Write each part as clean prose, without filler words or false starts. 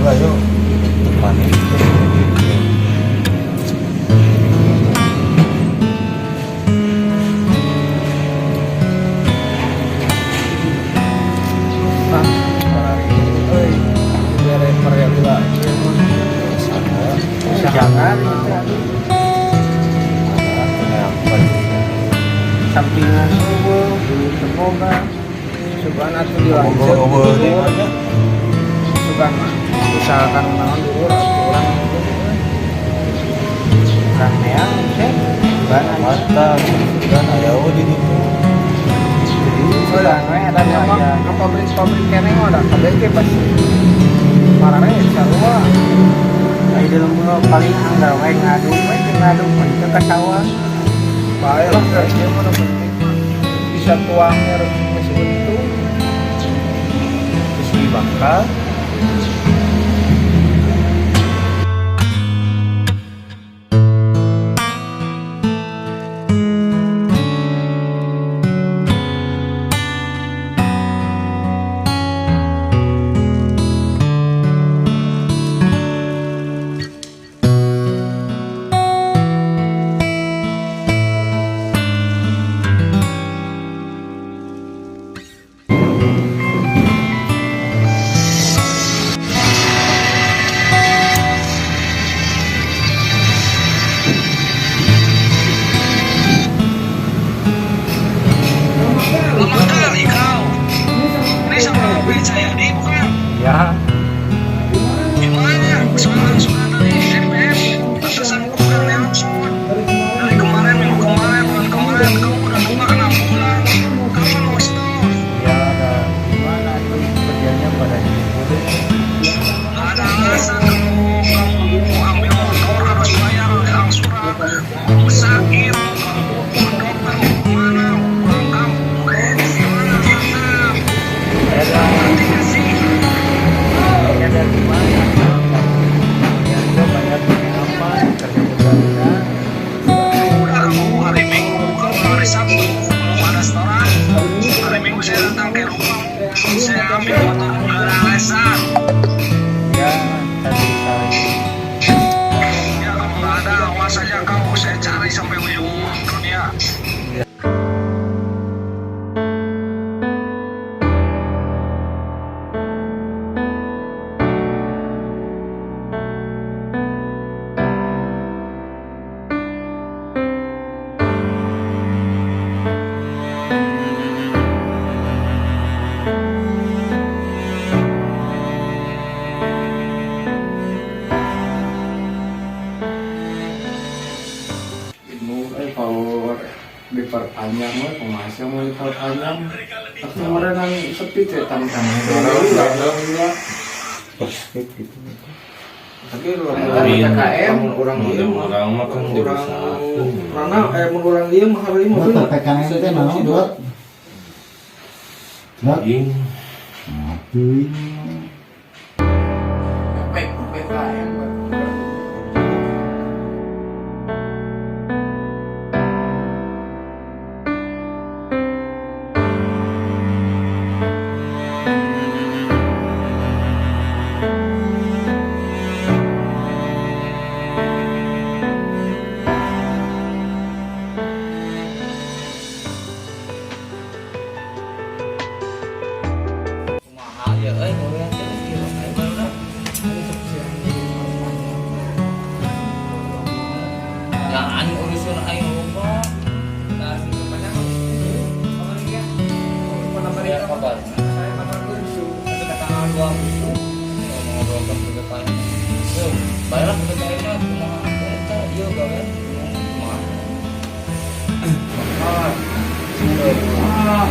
Ayo depannya. Ah, euy, bere perya ieu mah. Usahakan sampingan euweuh, duit teu boga. Sugan atuh dilanjut. Sugan mah usahakan naon dulu atuh urang itu. Urang neang teh sugan. Mantap, kan aya we di ditu. Sugan we eta nu aya. Ka pabrik-pabrik keneh mah da kabeh ge pasti marare sarua. Ai di lembur paling anggar we ngaduk we teu ngaduk we teu ka sawah. Bae lah ieu mah, nu penting mah bisa tuangnya geus untung. Geus dibakar. Lama kali kau. Ini sama Mobil Jayadi bukan? Ya. Gimana? Soal dari MPM, batasan bukan nelpon. Dari kemarin, minggu kemarin, bulan kemarin, kau udah lupa kena pulang. Kapan mau setor? Ya, ada gimana tuh kerjanya pada diliburin. Nggak ada alasan kamu ambil motor harus bayar angsuran. Mau kamu sakit, mau kamu ke dokter, mau kemana, mau pulang kampung. Gimana? Mantap. Ada Ngerti nggak sih? Ya ada gimana? Ya gua bayar pakai apa? Kerja juga enggak. Udah kamu hari Minggu, kamu hari Diperpanjang we, kumaha sih mau diperpanjang? Atau meureunan sepi teh tamu-tamu. Alhamdulillah. Perfect gitu. Tapi lamun Lain. PKM urang ieu mah Urang mah kan urang diusahakeun. rana mun urang ieu mah hari mah Buat PPKM teh naon, Dot? Dot. Ing. Aduh. PKM. Kumaha ya euy gawean teh kieu aya barudak. Ya anu urusan aing loba. Nah, sih kepanjang. Kamari ya. Ya kabar. Saya kabar lucu. Ada tanggal 20 ngobrolkan ke depan. Yo, baiklah ke depan mah kumaha eta ieu gawean kumaha. Ah,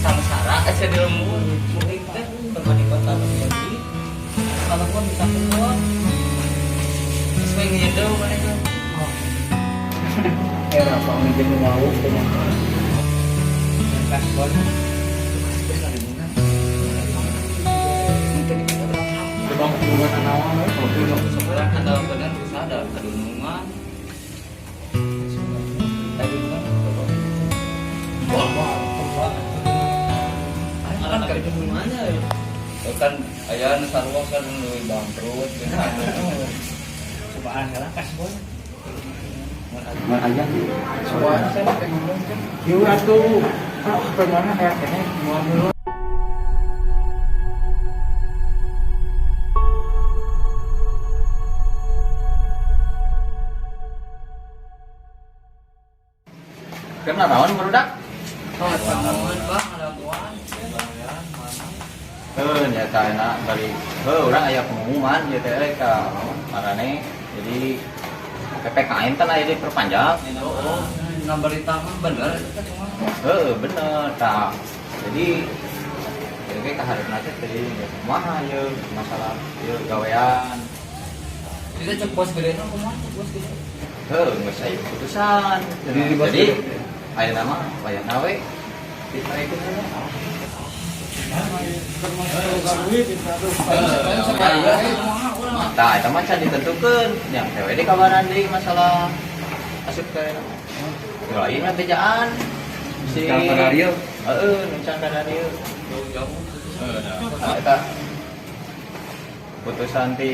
samsara aja di lembur. Mudik teh berbanding kota lebih. Kalau pun bisa keluar. Terus we ngedeu mana tuh. Era pamimpin mau kumaha. Kasbon. Bang bukan naon we. Sekarang kan dalam benar bisa ada kedunungan. Kadunungan. Kan kadunungannya ya. Kan aya nu sarua kan nu bangkrut gitu. Cobaan heula kasbon. Mun aya. Soalnya saya pengen ngomong kan. Ieu atuh. Ah, kemana kayak kene mau dulu. Keur naon barudak? Oh, naon Bang, ada buan. Mana? Heuh, nyata enak bari. Heuh, urang aya pengumuman ieu teh euy ka marane. Jadi PPKM kan aya diperpanjang. Oh, nah berita mah bener eta cuma. Heuh, bener tah. Jadi jadi ka hareupeuna teh teuing kumaha ieu masalah ieu gawean. Jadi cek bos gede na kumaha cek bos gede. Heuh, geus aya keputusan. Jadi di bos Jadi gede. ayeuna mah wayahna we ditarik heula. Tah, eta mah can ditentukeun. Yang teh we dikabaran deui masalah asup ke lain mah bejaan. Si Can kadarieu. Heeh, nu can kadarieu. Jauh-jauh. Nah, eta putusan ti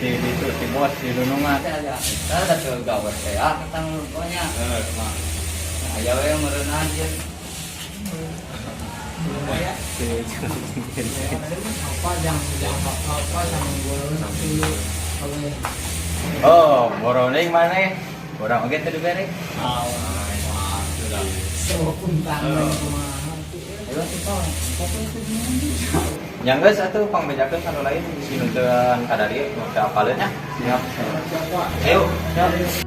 ti itu ti bos di Dunungan. Teh aya. Tah ada teu gawe teh ah ketang rupanya. Heeh, kumaha. Aya we meureunaan ieu. Apa yang apa yang nanti kalau Oh, boroning maneh. Urang oge teu dibere. kumaha. Yang geus atuh pangbejakeun ka nu lain si nu teu kadarieu nu teu apaleun nya. Siap. Ayo. Siap.